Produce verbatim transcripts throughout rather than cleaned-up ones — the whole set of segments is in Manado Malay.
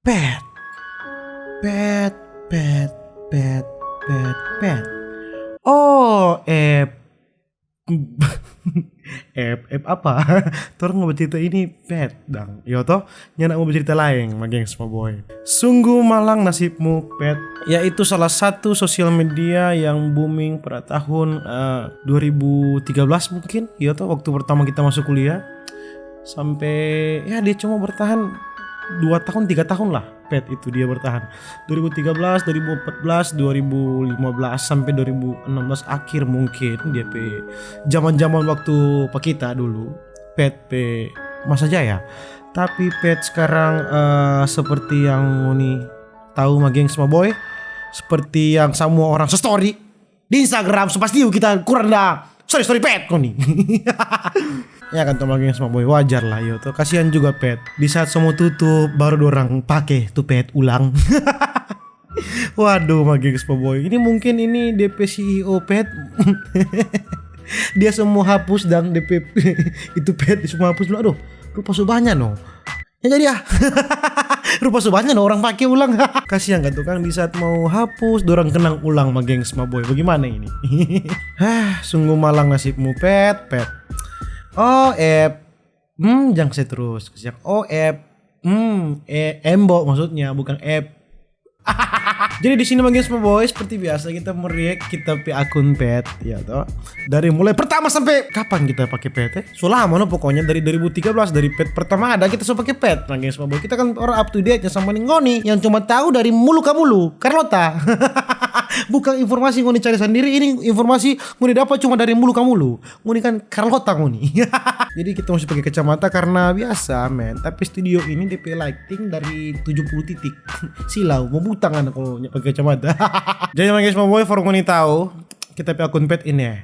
Pet. Pet, pet, pet, pet, pet. Oh, eh. App, app apa? Torang mo bacerita ini pet dang. Yo to, nyanda mo bacerita laeng, ma gengs, ma boy. Sungguh malang nasibmu, pet. Yaitu salah satu sosial media yang booming pada tahun, eh, dua ribu tiga belas mungkin. Yo to, waktu pertama kita masuk kuliah. Sampe, ya, dia cuma bertahan dua tahun, tiga tahun lah. Pet itu dia bertahan. Dua ribu tiga belas, dua ribu empat belas, dua ribu lima belas, sampe dua ribu enam belas akhir mungkin dia pe jaman-jaman waktu pa kita dulu. Pet pe masa jaya. Tapi Pet sekarang, eh, seperti yang ngoni tahu, ma gengs, ma boy, seperti yang samua orang se-story di Instagram, so pasti kita kurang da story-story Pet ko ni. Ya kan, to, ma gengs, ma boy, wajar lah, yo to. Kasihan juga Pet. Di saat so mo tutup, baru dorang pake tu Pet ulang. Waduh, ma gengs, ma boy. Ini mungkin ini D P C E O Pet. Dia so mo hapus dang D P itu Pet, dia so mo hapus dulu. Aduh, rupa so banya no. Ya jadi ya. Rupa so banya no orang pake ulang. Kasihan kan tu kan, di saat mau hapus, dorang kenang ulang, ma gengs, ma boy. Bagaimana ini? Hah, sungguh malang nasibmu, Pet, Pet. Oh, Ep. Hmm, jang se terus. Kasihan. Oh, Ep. Hmm, e, Embo maksudnya, bukan Ep. Jadi di sini, ma gengs, ma boy, seperti biasa kita mo react kita pe akun Pet, ya to. Dari mulai pertama sampe kapan kita pake Pet, eh? So lama no, pokoknya dari dua ribu tiga belas, dari Pet pertama ada kita so pake Pet. Ma gengs, ma boy, kita kan orang up to date ya sama ni ngoni yang cuma tahu dari mulu ka mulu, Carlota. Bukan informasi ngoni cari sandiri, ini informasi ngoni dapa cuma dari mulu ka mulu. Ngoni kan Carlota ngoni. Jadi kita mesti pake kacamata karena biasa, men. Tapi studio ini D P lighting dari tujuh puluh titik. Silau, mo butang ana kalo nya pake kacamata. Jadi, ma gengs, ma boy, for ngoni tahu, kita pe akun Pet ini, eh.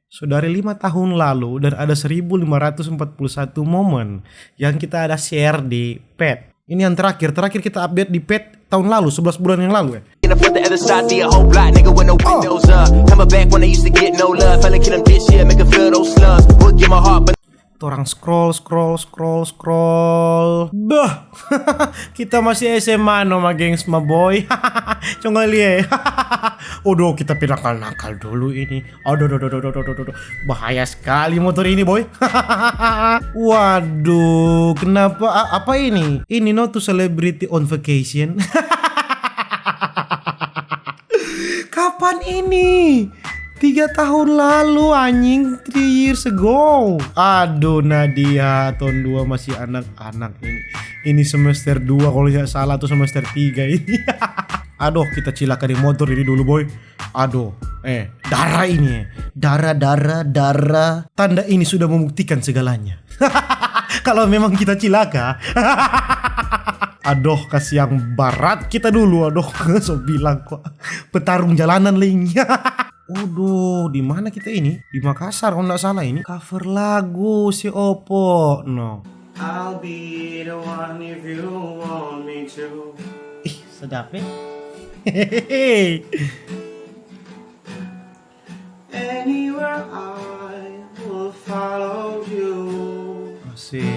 So, dari lima tahun lalu dan ada seribu lima ratus empat puluh satu momen yang kita ada share di Pet. Ini yang terakhir, terakhir kita update di Pet tahun lalu, sebelas bulan yang lalu, eh. In the front, the other side, see a whole block, nigga, with no windows up. Coming back when I used to get no love. Fella kill 'em this year, make 'em feel those slugs. Would give my heart, but Torang scroll, scroll, scroll, scroll. Bah, kita masih S M A no, ma gengs, ma boy. Cuma lie. Aduh, kita pe nakal-nakal dulu ini. Aduh, aduh, aduh, aduh, aduh, aduh, aduh. Bahaya sekali motor ini, boy. Waduh, kenapa, a-, apa ini? Ini no to celebrity on vacation. Kapan ini? Tiga tahun lalu, anjing, three years ago. Aduh, Nadia, tahun dua masih anak-anak ini. Ini semester dua, kalau tidak salah tuh semester tiga ini. Aduh, kita cilaka di motor ini dulu, boy. Aduh, eh, darah ini, eh. Darah, darah, darah. Tanda ini sudah membuktikan segalanya. Kalau memang kita cilaka. Aduh, kasiang barat kita dulu, aduh. So bilang kok. Petarung jalanan, ling. Aduh, di mana kita ini? Di Makassar, kalau nggak salah ini. Cover lagu si Oppo, no. I'll be the one if you want me to. Ih, sedap, eh. Anywhere I will follow you. Asik.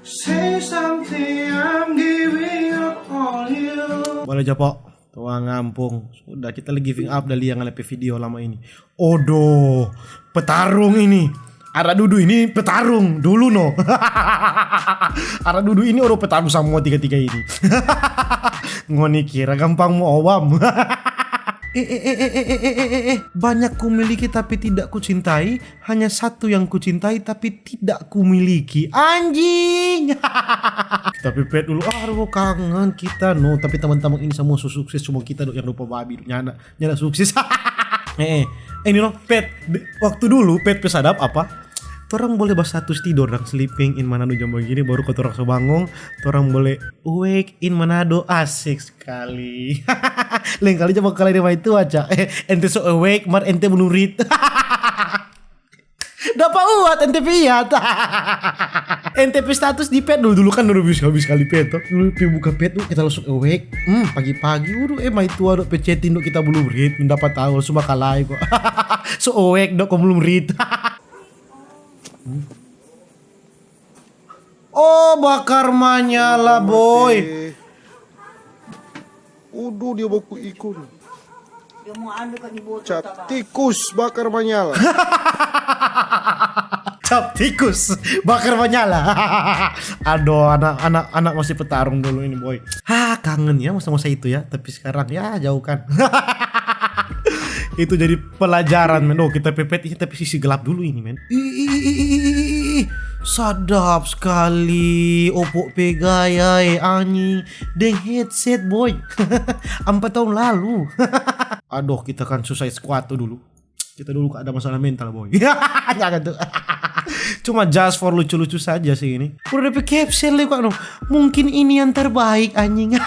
Say something, I'm giving up on you. Boleh, Japo. Tuang ampung. Sudah, kita lagi giving up dari yang ngeliat video lama ini. Odo, petarung ini. Ara Dudu ini petarung dulu, no. Ara Dudu ini orang petarung samua tiga-tiga ini. Ngoni kira gampang mo obam. Eh, eh, eh, eh, eh, eh, eh, eh, eh. Banyak kumiliki tapi tidak kucintai. Hanya satu yang kucintai tapi tidak kumiliki. Anjing. Tapi Pet dulu, aduh, kangen kita, no. Tapi teman-teman ini semua su-, sukses, cuma kita do yang rupa babi, nyanda, nyanda sukses. Eh, eh. Ini no, Pet. De-, waktu dulu Pet pe sadap apa? Torang boleh bastatus tidor dang, sleeping in Manado jam bagini, baru ko torang so bangong, torang boleh awake in Manado, asik sekali. Lain kali coba kali di mai tua, Cak. Eh, ente so awake, mar ente belum read. Dapa uat ente pe iat. Ente pe status di Pet dulu, dulu kan dulu bisa habis kali Pet to. Dulu pi buka Pet tuh, kita langsung awake. Hmm, pagi-pagi, waduh, eh, mai tua do pe chatting do kita belum read, dapa tahu, langsung bakal live kok. So awake do, kok belum read. Hmm. Oh, bakar manyala, boy. Udu dia baku ikun. Dia mau ambil kan di botol. Cap tikus bakar manyala. Cap tikus bakar manyala. Aduh, anak-anak anak masih petarung dulu ini, boy. Ah, kangen ya masa-masa itu ya. Tapi sekarang ya jauh kan. Itu jadi pelajaran, men. Oh, kita pepet ini tapi sisi gelap dulu ini, men. Ih, ih, ih, ih, ih, ih. Sadap sekali opo pe gaya, eh, anjing. Deng headset, boy. Empat tahun lalu. Aduh, kita kan susah squat tuh dulu. Kita dulu ada masalah mental, boy. Jangan tuh. Cuma just for lucu-lucu saja sih ini. Udah dapet caption lagi kok, no. Mungkin ini yang terbaik, anjing.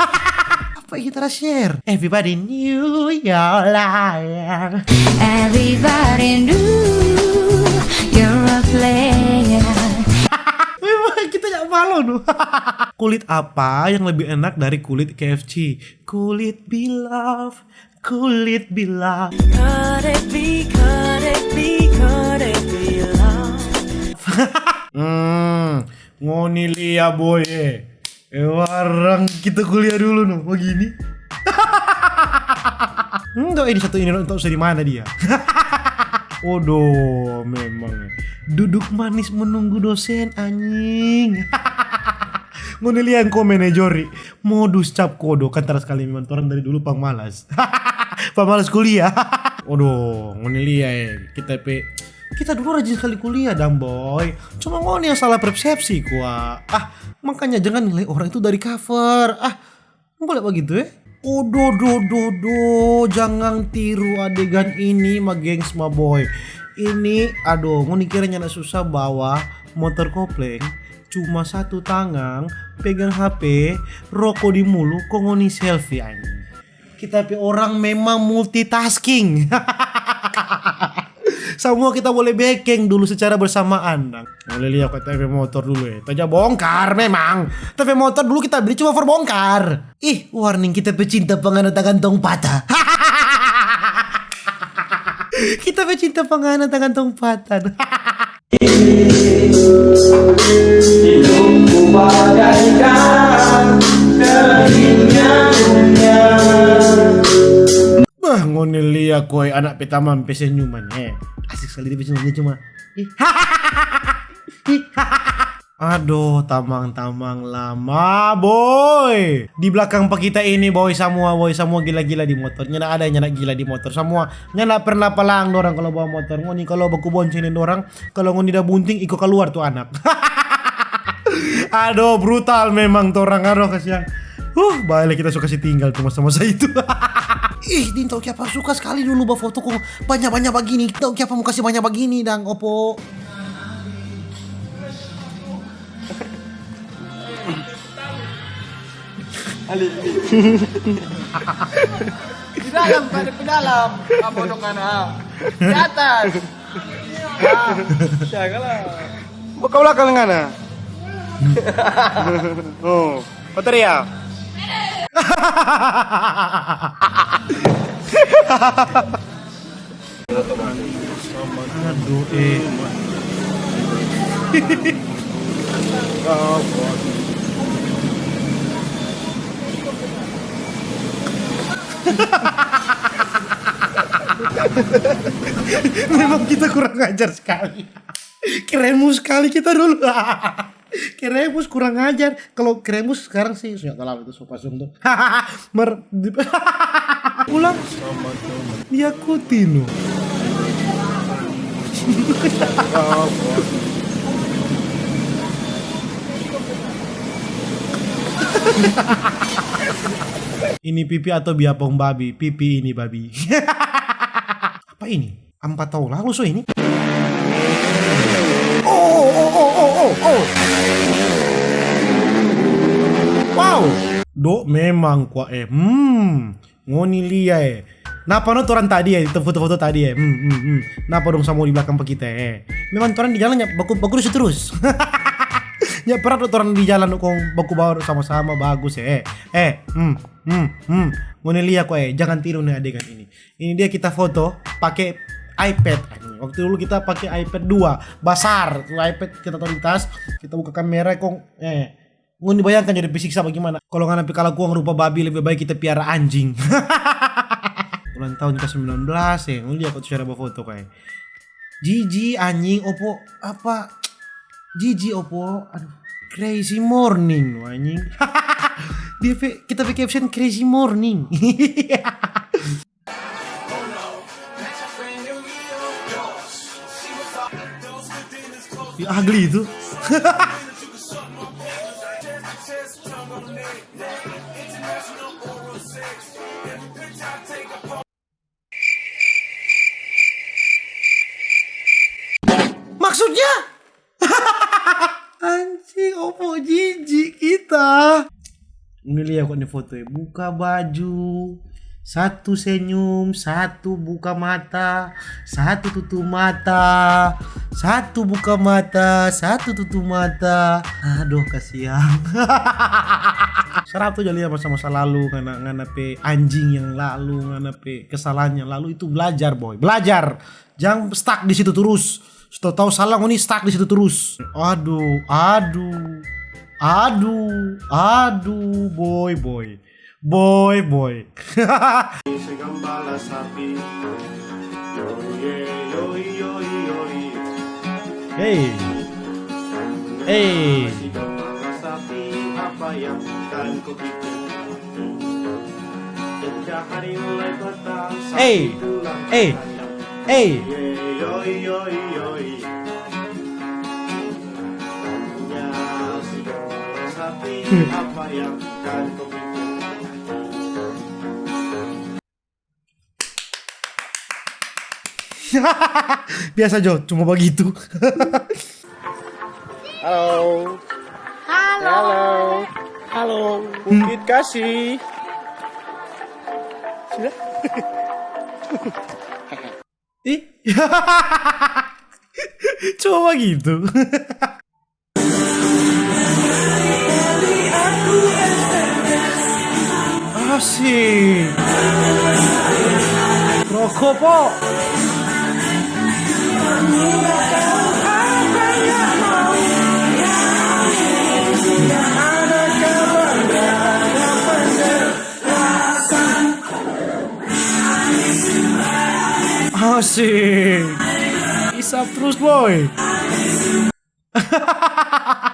Apa kita share? Everybody knew your liar. Everybody knew you're a player. Memang kita nggak malu, no. Kulit apa yang lebih enak dari kulit K F C? Kulit bilaf, kulit bilaf. Could it be, could it be, could it be love? Hmm, ngoni lia, boy, eh. Eh, warang kita kuliah dulu, no, begini. Hmm, do ini satu ini, no, entah usah di mana dia. Odo, memang. Duduk manis menunggu dosen, anjing. Ngoni lia yang komen, eh, Jori. Modus cap kodo, kan tara skali memang torang dari dulu pang malas. Pang malas kuliah. Odo, ngoni lia, eh. Kita pe, kita dulu rajin skali kuliah dang, boy. Cuma ngoni yang salah persepsi kwa. Ah, makanya jangan nilai orang itu dari cover. Ah, boleh bagitu, eh? Odo, do, do, do, jangan tiru adegan ini, ma gengs, ma boy. Ini, aduh, ngoni kira nyanda susah bawa motor kopleng, cuma satu tangang pegang H P, roko di mulu, kong ngoni selfie, anjing. Kita pe orang memang multitasking. Samua kita boleh bekeng dulu secara bersamaan, dang. Boleh lia kwa, ta pe motor dulu, eh. Ta ja bongkar memang. Ta pe motor dulu kita beli cuma for bongkar. Ih, warning, kita pe cinta pangana tagantong patah. Kita pe cinta pangana tagantong patah. Hidupku bagaikan keringnya dunia. Bah, ngoni lia koi anak pe tamang pe senyuman, eh. Asik skali dia pe senyum, dia cuma, ih. Aduh, tamang-tamang lama, boy. Di blakang pa kita ini, boy, samua, boy, samua gila-gila di motor. Nyanda ada yang nyanda gila di motor. Samua nyanda pernah palang dorang kalu bawa motor. Ngoni kalu baku bonceng deng dorang, kalu ngoni da bunting, iko kaluar tu anak. Aduh, brutal memang torang. Aduh, kasiang. Huh, bae lei kita so kasi tinggal tu masa-masa itu. Ih, ding, tau kiapa suka skali dulu bafoto kong banya-banya bagini. Tau kiapa mo kasi banya bagini, dang, opo. Ali, Ali. Di dalam, pada di dalam. Apa dong, ngana? Di atas. Ah, siapa lah? Buka belakang ngana. Oh, bateria. Aduh, eh. Memang kita kurang ajar skali. Keremu skali kita dulu. Keremus kurang ajar. Kalu Keremus skarang sih, so nyanda talalu itu so pasung tu. Mer-, di-, pulang. Diakuti no. Ini pipi atau biapong babi? Pipi ini babi. Apa ini? Ampa tau lalu so ini. Oh, oh, oh, oh, oh, oh. Wow. Do memang kwa, eh. Hmm. Ngoni lia, eh. Napa no torang tadi, eh, itu foto-foto tadi, eh. Hmm, hmm, hmm. Napa dong samua di blakang pa kita, eh. Memang torang di jalan ya baku, baku terus. Ya pernah do torang di jalan kong baku bawa sama-sama bagus, eh. Eh, hmm, hmm, hmm. Ngoni lia kwa, eh. Jangan tiru ni adegan ini. Ini dia kita foto pake iPad. Anjing, waktu dulu kita pakai iPad dua, basar tu iPad, kita taruh di tas, kita buka kamera, kong, eh, ngoni bayangkan jadi pe siksa bagimana? Kalau ngana pe kalakuang rupa babi, lebih baik kita piara anjing. Ulang tahun ke sembilan belas, eh, ngoni lihat waktu cara bafoto kayak. Jiji, anjing, opo, apa? Jiji, opo, aduh, crazy morning, anjing. Dia pe, kita pe caption crazy morning. Ya, ugly itu. Maksudnya? Anjing, opo jiji kita. Ini lihat kok ni foto ya. Buka baju, satu senyum, satu buka mata, satu tutu mata, satu buka mata, satu tutu mata. Aduh, kasihan. Serap tu jadi masa-masa lalu, ngana, ngana pe anjing yang lalu, ngana pe kesalahan yang lalu itu belajar, boy. Belajar. Jang stuck di situ terus. Su tau salah ngoni stuck di situ terus. Aduh, aduh, aduh, aduh, boy, boy, boy, boy. Segambala sapi. Yoi, yoi, yoi, yoi. Hey. Hey. Segambala sapi, apa yang akan kau pikir? Hey, hey, hey. Biasa jo, cuma bagitu. Halo. Halo. Halo. Halo. Bukit Kasih. Sudah? Ih. Cuma bagitu. Asik. Rokok, po. Asik. Isap terus, boy.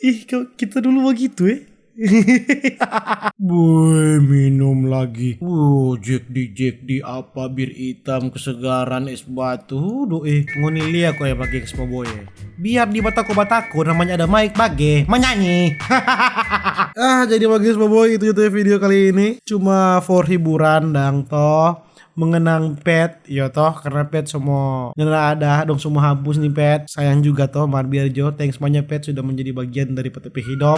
Ih, kok kita dulu begitu, eh? Boy, minum lagi. Wuh, Jack di, Jack di apa, bir hitam, kesegaran, es batu. Duh, eh, ngoni lia ko ya pake Expo Boy, eh. Biar di batako-batako namanya ada mic bage, manyanyi. Ah, jadi bagus, Boboy, itu aja video kali ini. Cuma for hiburan dang toh. Mengenang Pet, yo toh, karena Pet semua nyanda ada, dong semua hapus nih, Pet. Sayang juga toh, mar biar jo. Thanks banyak, Pet, sudah menjadi bagian dari P T P Hidup,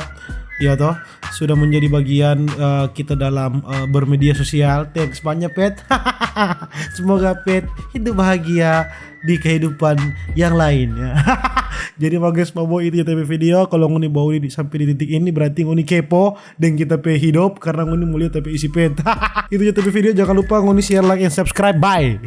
yo toh, sudah menjadi bagian, eh, kita dalam, eh, bermedia sosial. Thanks banyak, Pet. Semoga Pet hidup bahagia di kehidupan yang lain, ya. Jadi, bagus, Boboy, itu aja video. Kalau ngoni bawa di, sampai di titik ini, berarti ngoni kepo deng kita pe hidup, karena ngoni mo lia ta pe isi Pet. Itu aja ta pe video, jangan lupa ngoni share, like, and subscribe. Bye.